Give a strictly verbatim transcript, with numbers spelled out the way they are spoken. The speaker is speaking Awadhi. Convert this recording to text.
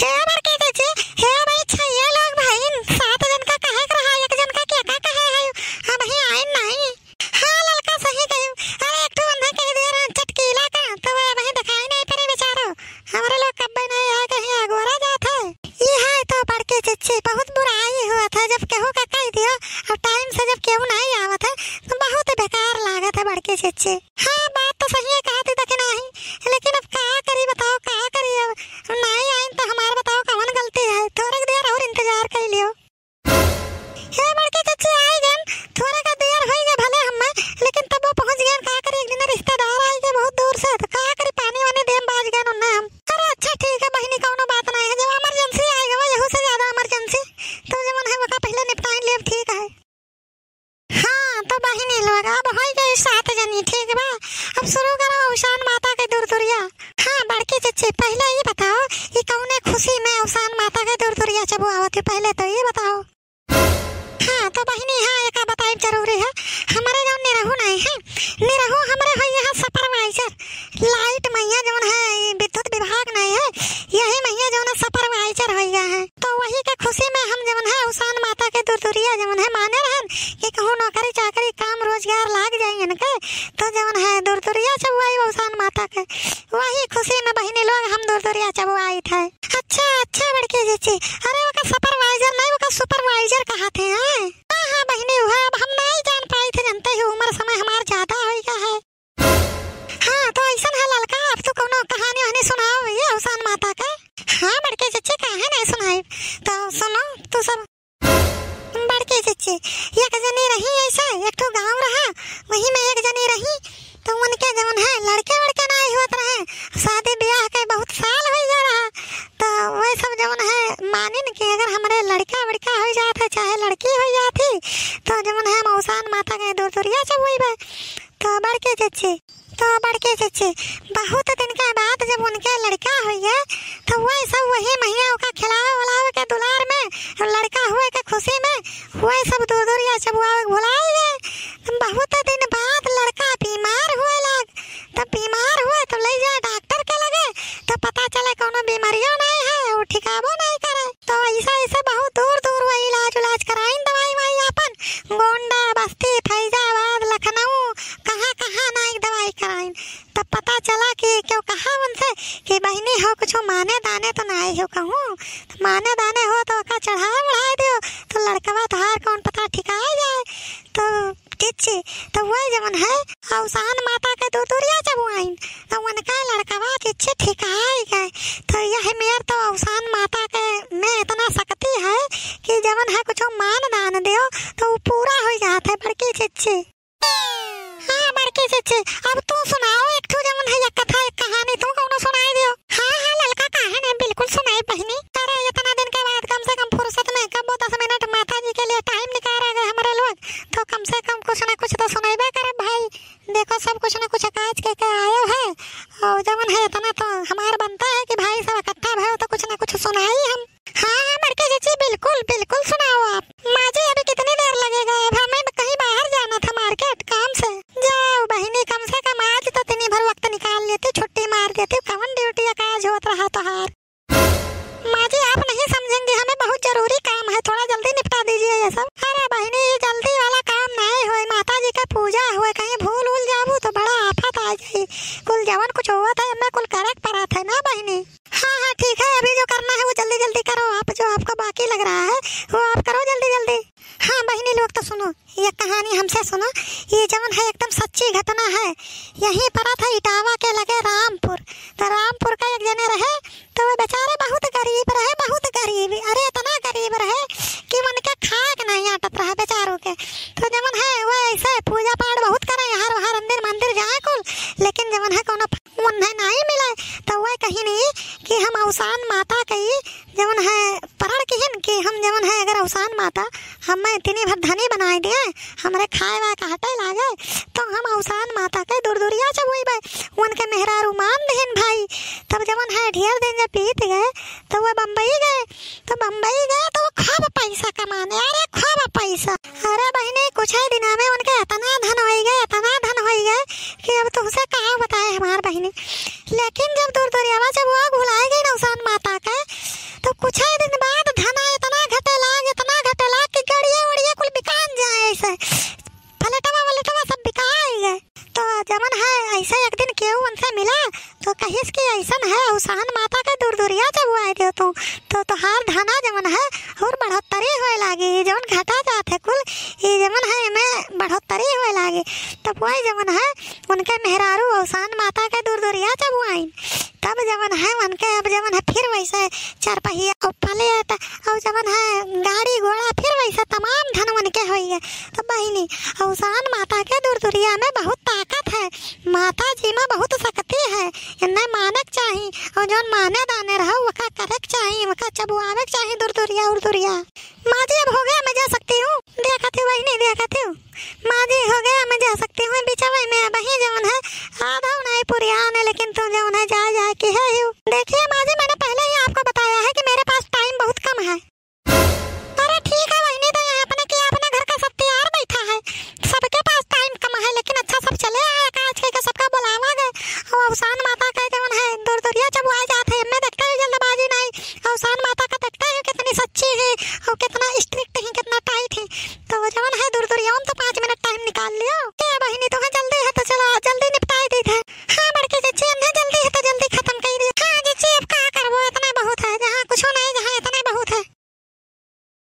हे बड़की चाची, हे भाई, छइये लोग भइन, सात जन का कहे के रहा, एक जन का के का कहे है, अबहीं आइन नाहीं। हाँ ललका, सही कहिउ। अरे एक ठो उन्हें कहि दिया रहा चटकीला का, तो वो अबहीं देखाई नाहीं परे बेचारो। हमरे लोग कब्बे नाहीं आए, कहीं अगोरा जात है। ई है तो बड़की चाची, बहुत बुराई होत है, जब केहू का कहि दियो और टाइम से जब केहू नाहीं आवत है तो बहुत बेकार लागत है बड़की चाची। हाँ, बात तो सही है, कहत ही देखी नाहीं, लेकिन अब का करी बताओ, का करी अब? नाहीं आइन तो हमार बताओ कवन गलती है? थोड़े देर और इंतजार कइ लियो। हे बड़की चाची, आइ गएन, थोड़ा का देर होइ गए भले हमें, लेकिन तब वो पहुँच गएन, का करी, एक दिन रिश्तेदार आइ गए बहुत दूर से, तो का करी, पानी वानी देम बाज गएन उन्हें हम। अरे अच्छा ठीक है बहिनी, कउनो बात नाहीं है, जब इमरजेंसी आइ गवा, यहू से ज्यादा इमरजेंसी, तो जवन है वका पहिले निपटाइन लेब, ठीक है। हाँ, तो बहिनी लोग, अब होइ गई सात जनी, ठीक बा? अब शुरू करो अवसान माता के दुरदुरिया। हाँ, बड़की चच्ची, पहिले ई बताओ, ई कउने खुशी में अवसान माता के दुरदुरिया चबुआवत ही? पहिले तो ई बताओ। हाँ, तो बहिनी, हाँ, एका बताइब जरूरी है। हमरे जउन निरहू नाहीं है, निरहू हमरे होइया है supervisor, light मइया जउन है, ई विद्युत विभाग नाहीं है, यही मइया जउन है supervisor होइया है। तो वही के खुशी में हम जउन है अवसान माता के दुरदुरिया जउन है माने रहन कि कहूँ नौकरी चाकरी काम रोजगार लाग जाई इनके, तो जउन है दुरदुरिया चबुआई अवसान माता के, वही खुशी में बहिनी लोग हम दुरदुरिया चबुआइत है। अच्छा, अच्छा बड़की चच्ची, अरे ओका supervisor नाहीं, ओका supervisor कहत है, हैं? हाँ, हाँ बहिनी, उहे अब हम नाहीं जान पाइत है, जनते ही उमर समय हमार ज्यादा होइ गया है। हाँ, तो अइसन है ललका, अब तू कउनो कहानी वहानी सुनाओ भइया अवसान माता के। हाँ बड़की चच्ची, काहे नाहीं सुनाई, तो सुनो तू सब। बड़की चच्ची, एक जनी रही अइसे, एक ठो गाँव रहा, वही में एक जनी रही, तो उनके जउन है लड़के वड़के नाहीं होत रहे, शादी ब्याह के बहुत साल होइ जा रहा, तो वह सब जउन है मानिन कि अगर हमरे लड़का वड़का होइ जात है, चाहे लड़की होइ जात ही, तो जउन है हम अवसान माता के दुरदुरिया चबुआइबे। तो बड़की चच्ची, तो बड़की चच्ची, बहुत दिन के बाद जब उनके लड़का होइए, तो वह सब वही मइया ओका खिलावे उलावे के दुलार में, लड़का हुए के खुशी में, वह सब दुरदुरिया चबुआवे के भुलाइ गए। बहुत दिन बाद लड़का बीमार हुए लाग, तब बीमार हुए तो लइ जाए डॉक्टर के लगे, तो पता चले कउनो बीमारियो नाहीं है, वो ठिकाबो नाहीं करे। तो अइसे अइसे बहुत दूर दूर वो इलाज उलाज कराइन, दवाई वाई आपन गोंडा, बस्ती, फैजाबाद, लखनऊ, कहाँ कहाँ नाहीं दवाई कराइन। तब पता चला कि केउ कहा उनसे कि बहिनी हो, कुछ माने दाने तो नाहीं हो कहूँ, तो माने दाने हो तो ओका चढ़ाए बढ़ाए दियो, तो लड़कवा तोहार कउन पता ठिकाए जाए। तो चच्ची, तो वह जउन है अवसान माता के दुरदुरिया चबुआइन, तो उनका लड़कवा चच्ची ठिकाए गए। तो यह मेर तो अवसान माता के में इतना शक्ति है कि जउन है कुछ मान दान दियो तो वो पूरा होइ जात है बड़की चच्ची। हाँ बड़की चच्ची, अब तू सुनाओ एक ठो जउन है एक कथा, एक कहानी तू कउनो सुनाइ दियो। हाँ, हाँ ललका, काहे नाहीं, बिल्कुल सुनाई बहिनी। अरे इतना दिन के बाद कम से कम फुर्सत में कबो दस मिनट माता जी के लिए टाइम निकारा गए हमरे लोग, तो कम से कम कुछ ना कुछ तो सुनाइबे करब भाई। देखो सब कुछ ना कुछ काज के, के आयो है, और जउन है इतना तो हमार बनता है कि भाई सब इकट्ठा भयो तो कुछ ना कुछ सुनाई हम। हाँ, हाँ बड़की चच्ची, बिल्कुल, बिल्कुल सुनाओ आप। माँ जी, अभी कितनी देर लगेगा? अब हमें कहीं बाहर जाना था मार्केट काम से। जाओ बहिनी, कम से कम आज तो तिनी भर वक्त निकाल लेती, छुट्टी मार देती, कवन ड्यूटी या काज होत रहा तोहार। माँ जी, आप नहीं समझेंगी, हमें बहुत जरूरी काम है, थोड़ा जल्दी निपटा दीजिए ये सब। अरे बहिनी, ये जल्दी वाला काम नाहीं होए, माता जी के पूजा होए, कहीं भूल उल जाबू तो बड़ा आफत आ जाई। कुल जवन कुछ होत है, एमे कुल करे के परत है ना बहिनी। हाँ, हाँ, ठीक है, अभी जो करना है वो जल्दी जल्दी करो, आप जो आपका बाकी लग रहा है वो आप करो जल्दी जल्दी। हाँ बहिनी लोग, तो सुनो, ये कहानी हमसे सुनो, ये जवन है एकदम सच्ची घटना है। यहीं परत है इटावा के लगे रामपुर। तो रामपुर का एक जने रहे, तो वो बेचारे बहुत गरीब रहे, बहुत गरीब, अरे इतना गरीब रहे कि उनके खाए के नाहीं आटत रहा बेचारों के। तो जवन है वो अइसे पूजा पाठ बहुत करे, यहाँ वहाँ मंदिर मंदिर जाए कुल, लेकिन जवन है कउनो उन्हें नाहीं मिले। तो वह कहिन कि हम अवसान माता के जवन है प्रण किहिन कि हम जवन है अगर अवसान माता हमें इतनी भर धनी बनाए दिए, हमरे खाए वाए का हटे लागे, तो हम अवसान माता के दुरदुरिया चबुइबे। उनके मेहरारू मान दिहिन भाई। तब जवन है ढेर दिन जब बीत गए, तो वो बम्बई गए। तो बम्बई गए तो वो खूब पैसा कमाने, अरे खूब पैसा। अरे बहिनी, कुछ ही दिना में उनके इतना धन होइ गए, इतना धन होइ गए कि अब तुमसे का बताए हमार बहिनी। लेकिन जब दुरदुरियावा जब वो भुलाए गई ना अवसान माता के, कुछ ही दिन बाद धना इतना घटे लाग, इतना घटे लाग कि गड़िया उड़िया कुल बिकान जाए, ऐसे फलेटवा वलेटवा सब बिकाए गए। तो जवन है, ऐसे एक दिन केहू उनसे मिला, तो कहिस कि ऐसन है, औसान माता के दूर दूरिया चबुआए दियो तू, तो तोहार धना जवन है और बढ़ोत्तरी होए लागी। जवन घटा जात है कुल, ये जवन है, एमे बढ़ोत्तरी होए लागी। तब वही जवन है, उनके मेहरारू औसान माता के दूर दूरिया चबुआइन। तब जवन है, उनके अब जवन है, फिर वैसे चारपहिया और प्लेट और जवन है, गाड़ी घोड़ा, फिर वैसे तमाम धन उनके होइए। तो बहिनी, औसान माता के दूर दूरिया में बहुत ताकत है, माता जी में बहुत शक्ति है। इन्हें माने के चाही, और जौन माने दाने रहो, वका करे के चाही, वका चबुआवे के चाही दूर दूरिया, उर दूरिया। माँ जी, अब हो गया, मैं जा सकती हूँ। देखा थी बहिनी, देखा थी। माँ जी, हो गया, मैं जा सकती हूँ। बिचवई में अब ही जौन है, आधा नहीं पुरिया आने, लेकिन तू जौन है, जा, जा के है यू। देखिए माँ जी, मैंने पहले ही आपको बताया है